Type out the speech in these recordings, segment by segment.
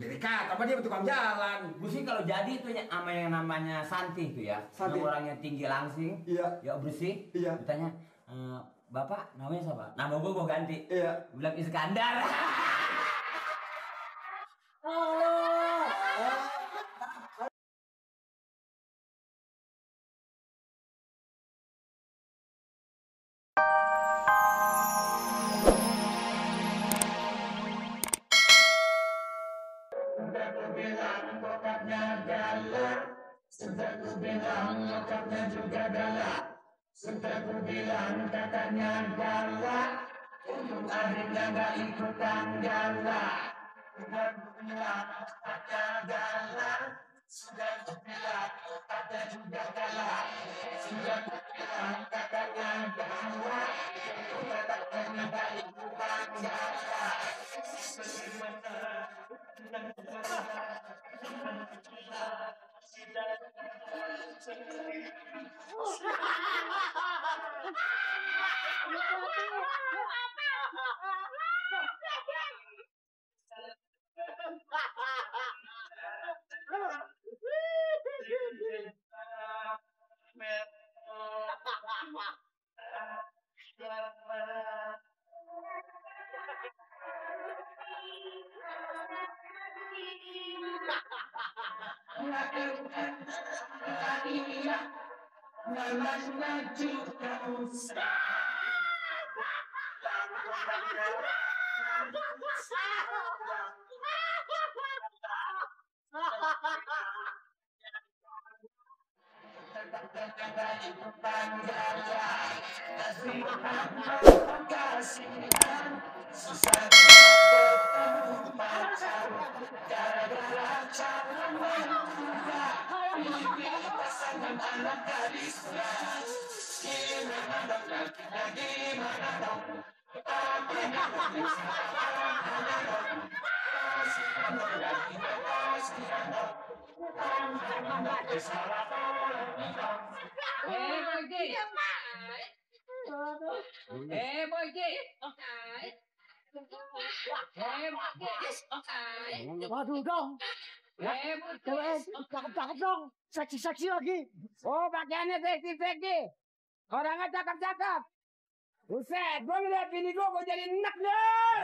Udah dekat, apa dia tukang jalan? Gue sih kalau jadi itu sama yang namanya Santi itu ya. Santi. Yang orangnya tinggi langsing. Iya. Ya bersih. Iya. Ditanya, Bapak namanya siapa? Nama gue ganti. Iya. Bilang Iskandar. Sudah ku bilang nyokapnya juga galak. Sudah ku bilang kakaknya galak. Untuk adiknya gak ikutan galak. Sudah ku bilang kakaknya galak. Sudah ku bilang kakaknya juga galak. Sudah ku bilang kakaknya galak. Untuk adiknya gak ikutan galak. Waduh dong. Cakep-cakep dong. Seksi-seksi lagi. Oh, pakaiannya seksi-seksi. Orangnya cakep-cakep. Buset, gue ngeliat bini gue jadi enak deh.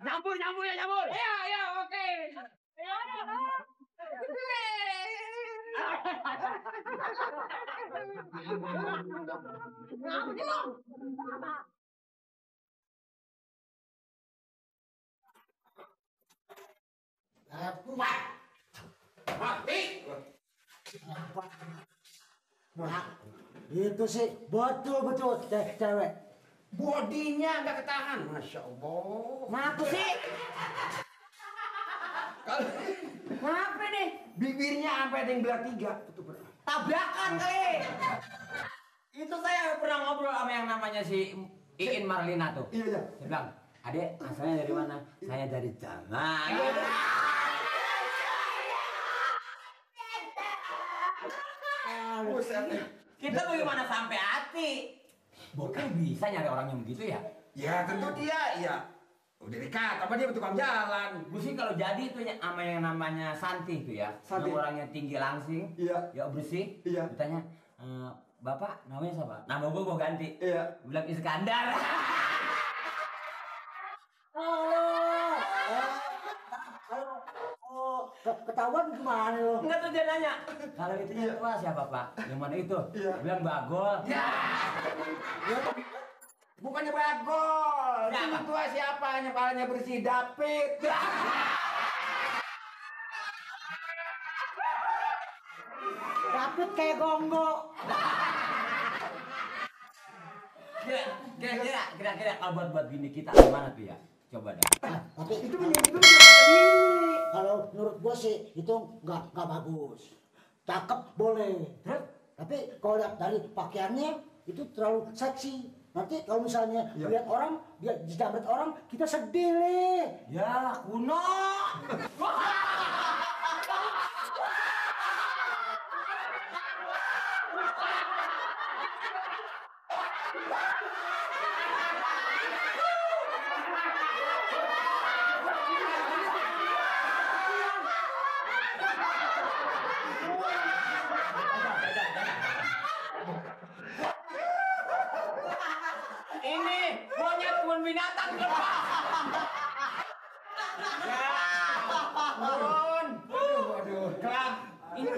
Nyambur ya, nyambur. Iya, oke. Mati. Nah, itu sih betul cewek. Bodinya nggak ketahan, masya Allah. Kenapa sih? Kenapa nih? Bibirnya sampai ada yang belah 3. Tabrakan kali. Itu saya pernah ngobrol sama yang namanya si Iin Marlina tuh. Iya. Dia bilang, adek asalnya dari mana? Saya dari Jaman. Kita bagaimana sampai hati? Bokeh bisa nyari orang yang begitu ya? Ya tentu dia, ya. Udah dekat, apa dia tukang jalan? Gue sih kalau jadi itu sama yang namanya Santi itu ya. Santi. Yang orangnya tinggi langsing. Iya. Ya bersih. Iya. Ditanya, Bapak namanya siapa? Nama gue ganti. Iya. Bilang Iskandar. Ketahuan gimana lo? Enggak tuh dia nanya. Kalau itu yang tua siapa Pak? Yang mana itu? Iya. Bilang Bagol. Ya. Bukannya bagol. Siapa? Yang tua siapa? Yang palanya bersih, David. Dapat kayak gonggo. Kira-kira kalau buat bini kita gimana tuh ya? Coba deh. Tapi Itu menjadi ini. kalau menurut gua sih itu nggak bagus. Cakep boleh. Tapi kalau lihat dari pakaiannya itu terlalu seksi. Nanti kalau misalnya Iya. lihat orang, dia dijamret orang, kita sedih Le. Ya kuno. Ini monyet kebun binatang lepas. Ya, turun. Waduh. Kelap. Ini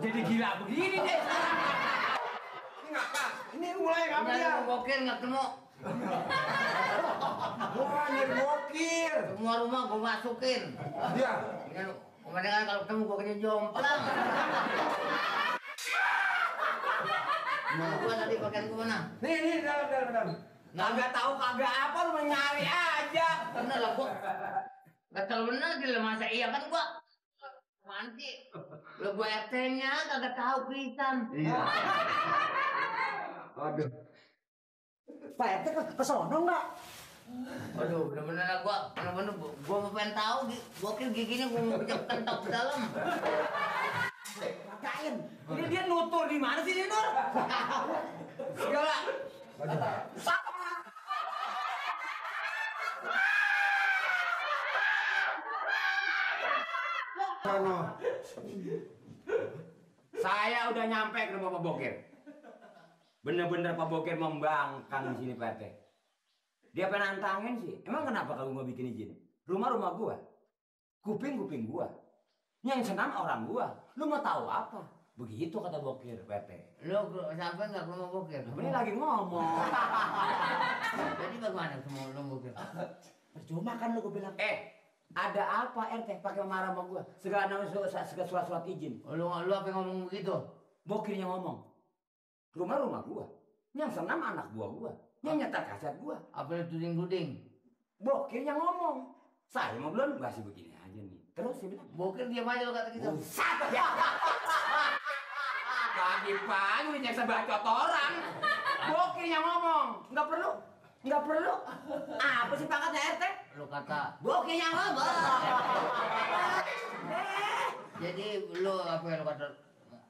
jadi gila begini deh. Ini nggak pas. Ini mulai kamu Udah ya. mau bokir nggak ketemu. Wah, nyergokir. Semua rumah gue masukin. Dia. Kemudian kalau ketemu gue kena jomplang. Nah, gua tadi pakaian gua mana? Nih, dalam. Kagak tahu kagak apa lu nyari aja. Bener lah gua. Gatel bener gila masa iya kan gua. Manti. Lu gua RT-nya kagak tahu pisan. Iya. Aduh. Pak RT ke sono nggak? Aduh, bener-bener lah bener-bener gua mau pengen tahu gua kira giginya gua mau pijak kentok ke dalam. Pakain. Ini dia nutur di mana sih dia Nur? Segala. Sono. Saya udah nyampe ke rumah Pak Bokir. Bener-bener Pak Bokir membangkang di sini Pak RT. Dia pengen nantangin sih. Emang kenapa kalau nggak bikin izin? Rumah-rumah gua, kuping-kuping gua, yang senam orang gua. Lu mau tahu apa? Begitu kata Bokir Pak RT. Lu sampai nggak ke rumah Bokir? Ini lagi ngomong. Jadi bagaimana semua lu Bokir? Percuma kan lu gue bilang. Ada apa RT pakai marah sama gua? Segala surat-surat izin. Lu apa yang ngomong begitu? Bokirnya ngomong. Rumah-rumah gua. Yang senam anak gua. Yang nyetak kaset gua. Apa lu tuding-tuding? Bokirnya ngomong. Saya mau belum masih begini aja nih. Terus dia bilang, Bokir diam aja lo kata gitu. Sat ya. Pagi-pagi udah nyeksa bacot orang. Bokirnya ngomong. Nggak perlu. Apa sih pangkatnya RT? Lu kata, Bokirnya ngomong. Jadi lu apa yang lu kata?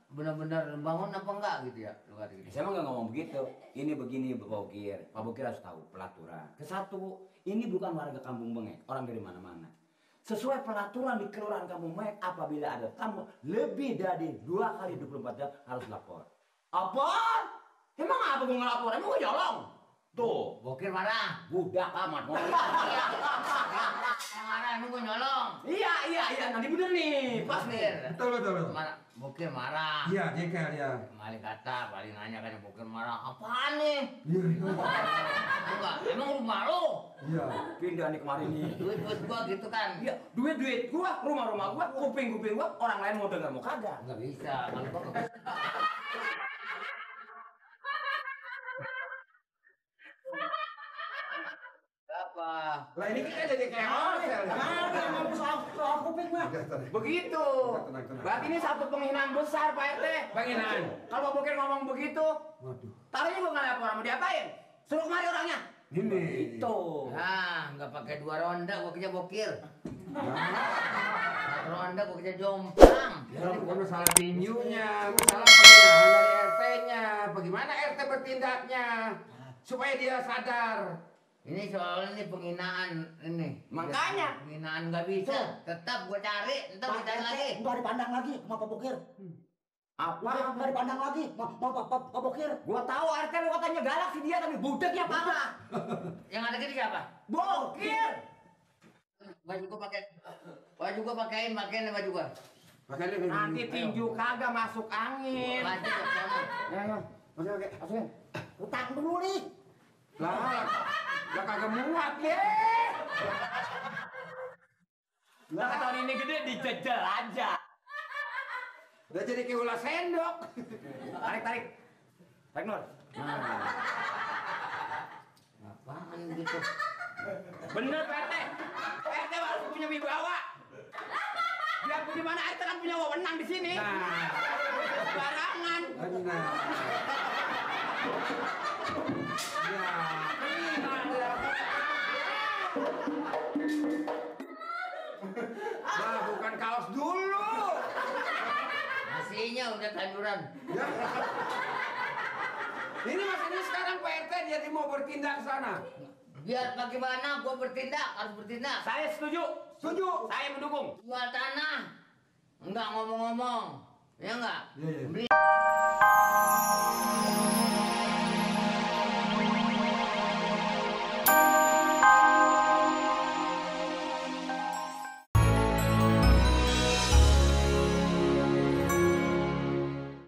Benar-benar bangun apa enggak gitu ya? Lu kata gitu. Saya mah nggak ngomong begitu. Ini begini Pak Bokir. Pak Bokir harus tahu pelaturan. Kesatu, ini bukan warga Kampung Bengek, orang dari mana-mana. Sesuai peraturan di Kelurahan Kampung Bengek, apabila ada tamu lebih dari 2 kali 24 jam harus lapor. Apa? Emang apa gua ngelapor? Emang gua nyolong? Tuh, Bokir marah. Budak amat. Yang marah emang gua nyolong. Iya. Nanti bener nih. Pas nih. Betul. Bokir marah. Iya, jengkel ya. Mali kata, paling nanya kan Bokir marah. Apaan nih? Iya. Enggak, emang rumah lo? Iya. Pindah nih kemarin nih. Duit gua gitu kan. Iya, duit gua, rumah gua, kuping gua, orang lain mau dengar mau kagak. Enggak bisa. Kalau gua apa? Lah ini kita jadi kayak hotel. Ngomong soal kuping mah. Begitu. Tenang. Berarti ini satu penghinaan besar Pak RT. Penghinaan. Kalau Pak Bokir ngomong begitu, Waduh. taruhnya gua nggak lapor, mau diapain? Suruh kemari orangnya. Ini. Itu. Nah, nggak pakai 2 ronda, gua kerja Bokir. 1 ronda gua kerja jomplang. Ya bukan masalah tinjunya, masalah penghinaan dari RT-nya. Bagaimana RT bertindaknya supaya dia sadar? Ini soalnya ini penghinaan ini. Makanya penghinaan nggak bisa. Tetap gua cari, tetap gua cari lagi. Nggak dipandang lagi sama Pak Bokir. Apa? Nggak dipandang lagi sama Pak Bokir. Gua tahu RT lu katanya galak sih dia, tapi budeknya parah. Yang ada gini siapa? Bokir. Baju gua pakein baju gua. Nanti tinju kagak masuk angin. Lanjut ke sana. Ya. Masukin. Utang dulu nih. Lah kagak muat ya. Lah tahun ini gede dijejel aja. Udah jadi kayak ulah sendok. Tarik. Tarik Nur. Apaan gitu? Bener Pak RT. RT harus punya wibawa. Biar di mana RT kan punya wewenang di sini. Nah. Barangan. Benar. Ya. Nah, bukan kaos dulu. Nasinya udah tanduran. Ya. Ini maksudnya sekarang Pak RT dia mau bertindak ke sana. Biar bagaimana gue bertindak, harus bertindak. Saya setuju. Setuju. Saya mendukung. Jual tanah. Enggak ngomong-ngomong. Ya enggak? Iya, iya. Beli